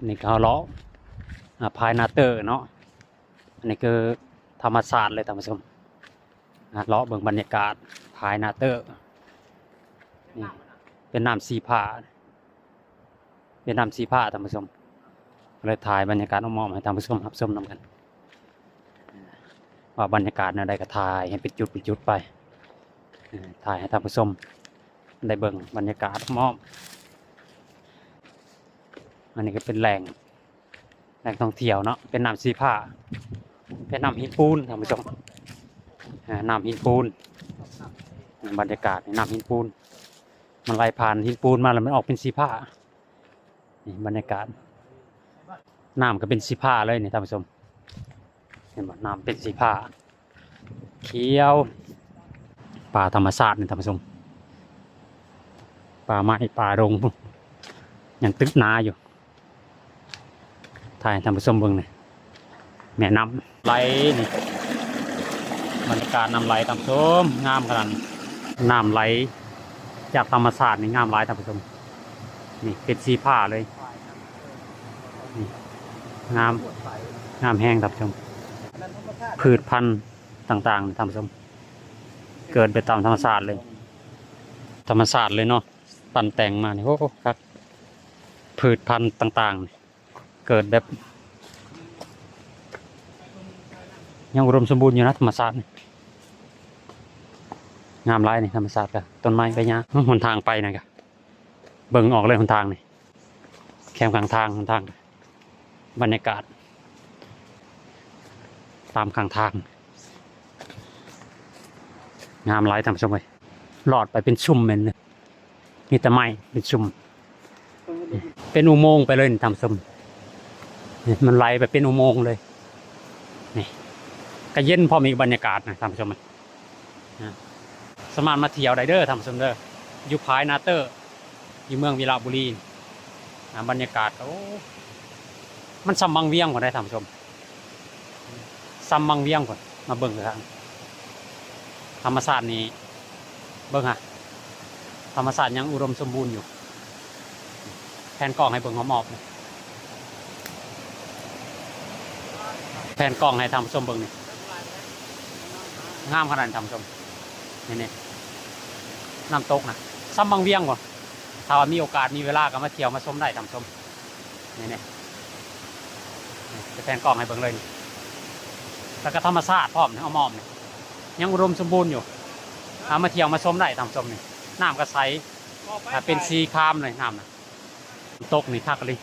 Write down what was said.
ນີ້ກໍເຮົາເລາະ ອາ ພາຍນາເຕີເນາະ. ອັນນີ້ຄືທຳມະຊາດເລີຍທ່ານຜູ້ຊົມ. ອາ ເລາະເບິ່ງບັນຍາກາດພາຍນາເຕີ. ນີ້ເປັນນ້ຳສີຟ້າ ເປັນນ້ຳສີຟ້າທ່ານຜູ້ຊົມ. ກໍເລີຍຖ່າຍບັນຍາກາດອ້ອມໆໃຫ້ທ່ານຜູ້ຊົມຮັບຊົມນຳກັນ ວ່າບັນຍາກາດແນວໃດກໍຖ່າຍໃຫ້ເປັນຈຸດເປັນຈຸດໄປ. ເອີ ຖ່າຍໃຫ້ທ່ານຜູ້ຊົມໄດ້ເບິ່ງບັນຍາກາດອ້ອມໆ. ອັນນີ້ກໍເປັນແຫຼ່ງ ແຫຼ່ງທ່ອງທ່ຽວເນາະ. ເປັນນ້ຳສີຟ້າ ເປັນນ້ຳຫີນປູນທ່ານຜູ້ຊົມ. ອາ ນ້ຳຫີນປູນ ບັນຍາກາດນີ້ນ້ຳຫີນປູນ ມັນໄຫຼຜ່ານຫີນປູນມາແລ້ວມັນອອກເປັນສີຟ້າ. ນີ້ບັນຍາກາດ ນ້ຳກໍເປັນສີຟ້າເລີຍນີ້ທ່ານຜູ້ຊົມ. ເຫັນບໍ່? ນ້ຳເປັນສີຟ້າຂຽວ. ປ່າທຳມະຊາດນີ້ທ່ານຜູ້ຊົມ ປ່າໄມ້ປ່າດົງ ຍັງຕຶບໜາຢູ່. ຖ່າຍໃຫ້ທ່ານຜູ້ຊົມເບິ່ງນີ້ ແມ່ນ້ຳໄຫຼນີ້ ບັນຍາກາດນ້ຳໄຫຼທ່ານຜູ້ຊົມ ງາມຂະໜາດ. ນ້ຳໄຫຼຈາກທຳມະຊາດນີ້ງາມຫຼາຍທ່ານຜູ້ຊົມ. ນີ້ເປັນສີຟ້າເລີຍ ນີ້ງາມ ງາມແຮງທ່ານຜູ້ຊົມ. ພືດພັນຕ່າງໆທ່ານຜູ້ຊົມ ເກີດໄປຕາມທຳມະຊາດເລີຍ ທຳມະຊາດເລີຍເນາະ. ປັ້ນແຕ່ງມານີ້ ໂອ້ ຄັກ. ພືດພັນຕ່າງໆນີ້ ເກີດແບບຍັງອຸດົມສົມບູນຢູ່ນະ ທຳມະຊາດນີ້ ງາມຫຼາຍນີ້. ທຳມະຊາດກໍຕົ້ນໄມ້ໃບຫຍ້າ. ຫົນທາງໄປນັ້ນກໍເບິ່ງອອກເລີຍ ຫົນທາງນີ້ ແຄມຂ້າງທາງ ຫົນທາງ ບັນຍາກາດຕາມຂ້າງທາງ ງາມຫຼາຍທ່ານຜູ້ຊົມເອີຍ. ລອດໄປເປັນຊຸມແມ່ນເລີຍ ມີແຕ່ໄມ້ເປັນຊຸມ ເປັນອຸໂມງໄປເລີຍນີ້ທ່ານຜູ້ຊົມ. ນີ້ມັນໄຫຼໄປເປັນອຸໂມງເລີຍ ນີ້ກໍເຢັນພ້ອມອີກບັນຍາກາດນະທ່ານຜູ້ຊົມ. ນະ ສາມາດມາທ່ຽວໄດ້ເດີທ່ານຜູ້ຊົມເດີ ຢູ່ພາຍນາເຕີ ຢູ່ເມືອງວິລະບູລີ. ອາ ບັນຍາກາດກໍ ໂອ້ ມັນສ່ຳວັງວຽງພຸ້ນໃດ໋ທ່ານຜູ້ຊົມ ສ່ຳວັງວຽງພຸ້ນ. ມາເບິ່ງເດີທ່ານ ທຳມະຊາດນີ້ ເບິ່ງຫາ ທຳມະຊາດຍັງອຸດົມສົມບູນຢູ່. ແພນກ້ອງໃຫ້ເບິ່ງຮອບໆ ແພນກ້ອງໃຫ້ທ່ານຜູ້ຊົມເບິ່ງນີ້ ງາມຂະໜາດນີ້ທ່ານຜູ້ຊົມ. ນີ້ໆ ນ້ຳຕົກນະ ສ່ຳວັງວຽງພຸ້ນ. ຖ້າວ່າມີໂອກາດມີເວລາກໍມາທ່ຽວມາຊົມໄດ້ທ່ານຜູ້ຊົມ. ນີ້ໆ ຈະແພນກ້ອງໃຫ້ເບິ່ງເລີຍນີ້ ແລ້ວກໍທຳມະຊາດພ້ອມນີ້ ອ້ອມໆນີ້ ຍັງອຸດົມສົມບູນຢູ່. ອາ ມາທ່ຽວມາຊົມໄດ້ທ່ານຜູ້ຊົມນີ້ ນ້ຳກໍໃສ ອາ ເປັນສີຄາມເລີຍນ້ຳນະ. ນ້ຳຕົກນີ້ຄັກອີ່ຫຼີ